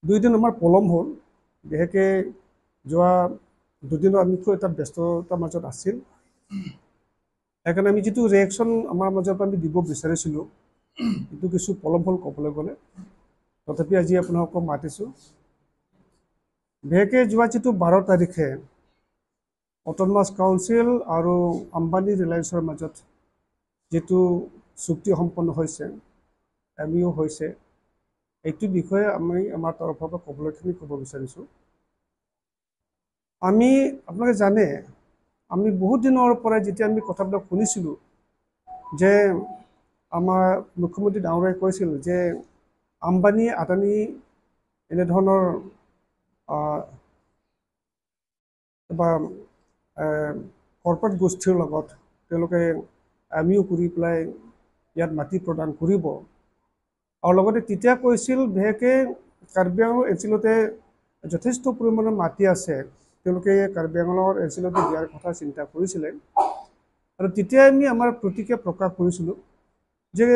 দুইদিন আমাৰ পলম হ'ল, বিশেষকৈ যোৱা দুদিনৰ আমি খুব এটা ব্যস্ততাৰ মাজত আছিল। সেইকাৰণে আমি যিটো ৰিয়েকশ্যন আমাৰ মাজৰ পৰা আমি দিব বিচাৰিছিলোঁ সেইটো কিছু পলম হ'ল ক'বলৈ গ'লে। তথাপি আজি আপোনালোকক মাতিছোঁ। বিশেষকৈ যোৱা যিটো 12 তাৰিখে অট'নমাছ কাউন্সিল আৰু আম্বানী ৰিলায়েন্সৰ মাজত যিটো চুক্তি সম্পন্ন হৈছে, এম ইউ হৈছে, এইটো বিষয়ে আমি আমাৰ তৰফৰ পৰা ক'বলৈখিনি ক'ব বিচাৰিছোঁ। আমি আপোনালোকে জানে, আমি বহুত দিনৰ পৰাই যেতিয়া আমি কথাবিলাক শুনিছিলোঁ যে আমাৰ মুখ্যমন্ত্ৰী ডাঙৰীয়াই কৈছিল যে আম্বানী আদানী এনেধৰণৰ বা কৰ্পৰেট গোষ্ঠীৰ লগত তেওঁলোকে এম ইউ কৰি পেলাই ইয়াত মাটি প্ৰদান কৰিব। আৰু লগতে তেতিয়া কৈছিল বিশেষকৈ কাৰ্বি আংলং অঞ্চলতে যথেষ্ট পৰিমাণৰ মাটি আছে, তেওঁলোকে কাৰ্বি আংলঙৰ অঞ্চলতে দিয়াৰ কথা চিন্তা কৰিছিলে। আৰু তেতিয়াই আমি আমাৰ প্ৰতিক্ৰিয়া প্ৰকাশ কৰিছিলোঁ যে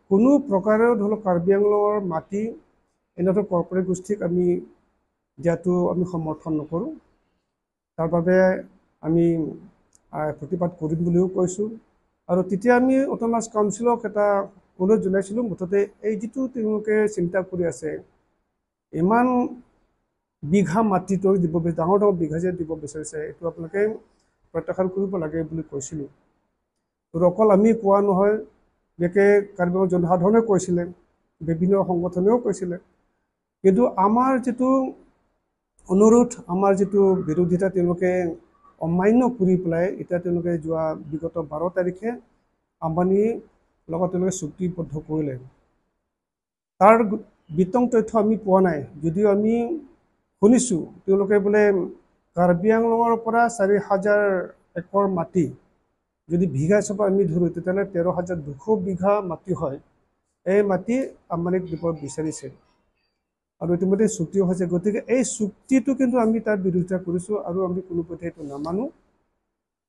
কোনো প্ৰকাৰেও ধৰি লওক কাৰ্বি আংলঙৰ মাটি এনেধৰণৰ কৰ্পৰেট গোষ্ঠীক আমি দিয়াটো আমি সমৰ্থন নকৰোঁ। তাৰ বাবে আমি প্ৰতিবাদ কৰিম বুলিও কৈছোঁ। আৰু তেতিয়া আমি অট'নমাছ কাউন্সিলক এটা অনুৰোধ জনাইছিলোঁ, মুঠতে এই যিটো তেওঁলোকে চিন্তা কৰি আছে, ইমান বিঘা মাটি তৈ দিব, ডাঙৰ ডাঙৰ বিঘা যে দিব বিচাৰিছে, এইটো আপোনালোকে প্ৰত্যাখ্যান কৰিব লাগে বুলি কৈছিলোঁ। আৰু অকল আমি কোৱা নহয়, বিশেষকৈ কাৰ্বি আংলঙৰ জনসাধাৰণে কৈছিলে, বিভিন্ন সংগঠনেও কৈছিলে। কিন্তু আমাৰ যিটো অনুৰোধ, আমাৰ যিটো বিৰোধিতা তেওঁলোকে অমান্য কৰি পেলাই এতিয়া তেওঁলোকে যোৱা বিগত 12 তাৰিখে আম্বানীৰ লগত তেওঁলোকে চুক্তিবদ্ধ কৰিলে। তাৰ বিতং তথ্য আমি পোৱা নাই, যদিও আমি শুনিছোঁ তেওঁলোকে বোলে কাৰ্বি আংলঙৰ পৰা 4000 একৰ মাটি যদি বিঘা হিচাপে আমি ধৰোঁ তেতিয়াহ'লে 13,200 বিঘা মাটি হয়। এই মাটি আম্বানীক দিব বিচাৰিছে আৰু ইতিমধ্যে চুক্তিও হৈছে। গতিকে এই চুক্তিটো কিন্তু আমি তাৰ বিৰোধিতা কৰিছোঁ আৰু আমি কোনোপধ্যে এইটো নামানো।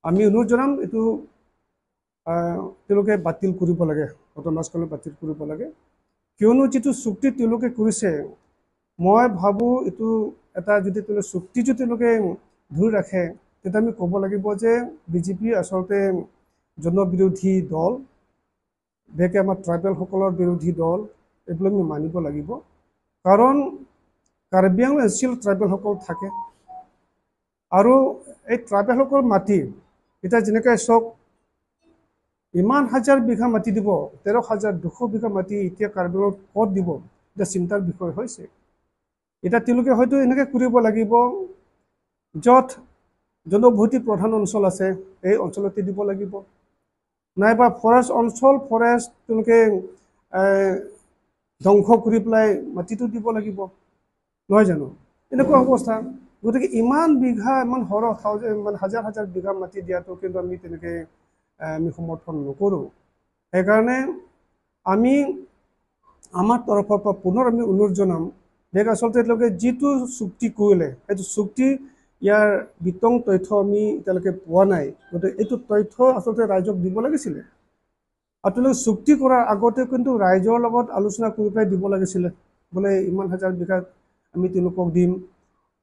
আমি অনুৰোধ জনাম এইটো তেওঁলোকে বাতিল কৰিব লাগে, অট'নমাছ কাউন্সিলে বাতিল কৰিব লাগে। কিয়নো যিটো চুক্তি তেওঁলোকে কৰিছে, মই ভাবোঁ এইটো এটা যদি তেওঁলোকে চুক্তি যদি তেওঁলোকে ধৰি ৰাখে, তেতিয়া আমি ক'ব লাগিব যে বিজেপি আচলতে জনবিৰোধী দল, বিশেষকৈ আমাৰ ট্ৰাইবেলসকলৰ বিৰোধী দল, এইবিলাক আমি মানিব লাগিব। কাৰণ কাৰ্বি আংলং এচিয়েল ট্ৰাইবেলসকল থাকে আৰু এই ট্ৰাইবেলসকল মাটি এতিয়া যেনেকৈ চাওক, ইমান হাজাৰ বিঘা মাটি দিব, 13,200 বিঘা মাটি এতিয়া কাৰ্বি আংলঙত ক'ত দিব, এতিয়া চিন্তাৰ বিষয় হৈছে। এতিয়া তেওঁলোকে হয়তো এনেকৈ কৰিব লাগিব, য'ত জনবসতি প্ৰধান অঞ্চল আছে এই অঞ্চলতে দিব লাগিব, নাইবা ফৰেষ্ট অঞ্চল ফৰেষ্ট তেওঁলোকে ধ্বংস কৰি পেলাই মাটিটো দিব লাগিব, নহয় জানো? এনেকুৱা অৱস্থা। গতিকে ইমান বিঘা, ইমান সৰহ ইমান হাজাৰ হাজাৰ বিঘা মাটি দিয়াটো কিন্তু আমি তেনেকৈ আমি সমৰ্থন নকৰোঁ। সেইকাৰণে আমি আমাৰ তৰফৰ পৰা পুনৰ আমি অনুৰোধ জনাম যে আচলতে তেওঁলোকে যিটো চুক্তি কৰিলে সেইটো চুক্তি ইয়াৰ বিতং তথ্য আমি এতিয়ালৈকে পোৱা নাই। গতিকে এইটো তথ্য আচলতে ৰাইজক দিব লাগিছিলে আৰু তেওঁলোকে চুক্তি কৰাৰ আগতে কিন্তু ৰাইজৰ লগত আলোচনা কৰি পেলাই দিব লাগিছিলে, বোলে ইমান হাজাৰ বিঘা আমি তেওঁলোকক দিম।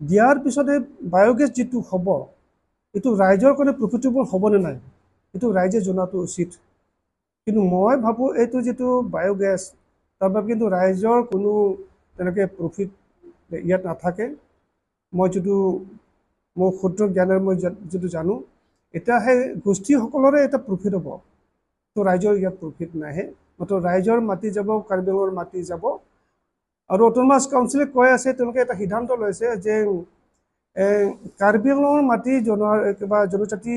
দিয়াৰ পিছতে বায়'গেছ যিটো হ'ব এইটো ৰাইজৰ কাৰণে প্ৰফিটেবল হ'বনে নাই এইটো ৰাইজে জনাটো উচিত। কিন্তু মই ভাবোঁ এইটো যিটো বায়'গেছ তাৰ বাবে কিন্তু ৰাইজৰ কোনো তেনেকৈ প্ৰফিট ইয়াত নাথাকে। মই যিটো মোৰ ক্ষুদ্ৰ জ্ঞানেৰে মই যিটো জানো, এতিয়া সেই গোষ্ঠীসকলৰে এটা প্ৰফিট হ'ব, তো ৰাইজৰ ইয়াত প্ৰফিট নাহে। মাত্ৰ ৰাইজৰ মাটি যাব, কাৰ্বি আংলঙৰ মাটি যাব। আৰু অট'নমাছ কাউন্সিলে কৈ আছে, তেওঁলোকে এটা সিদ্ধান্ত লৈছে যে কাৰ্বি আংলঙৰ মাটি কিবা জনজাতি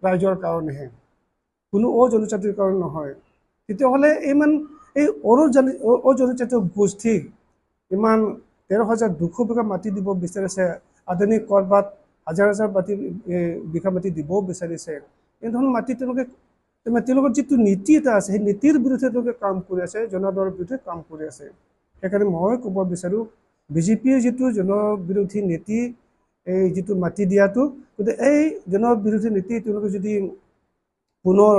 ৰাইজৰ কাৰণেহে, কোনো অজনজাতিৰ কাৰণে নহয়। তেতিয়াহ'লে ইমান এই অজনজাতীয় গোষ্ঠীক ইমান 13,200 বিঘা মাটি দিব বিচাৰিছে, আদানী ক'ৰবাত হাজাৰ হাজাৰ মাটি বিঘা মাটি দিবও বিচাৰিছে। এনেধৰণৰ মাটি তেওঁলোকে তেওঁলোকৰ যিটো নীতি এটা আছে সেই নীতিৰ বিৰুদ্ধে তেওঁলোকে কাম কৰি আছে, জনসাধাৰণৰ বিৰুদ্ধে কাম কৰি আছে। সেইকাৰণে মই ক'ব বিচাৰোঁ বিজেপিৰ যিটো জনবিৰোধী নীতি, এই যিটো মাটি দিয়াটো, গতিকে এই জনবিৰোধী নীতি তেওঁলোকে যদি পুনৰ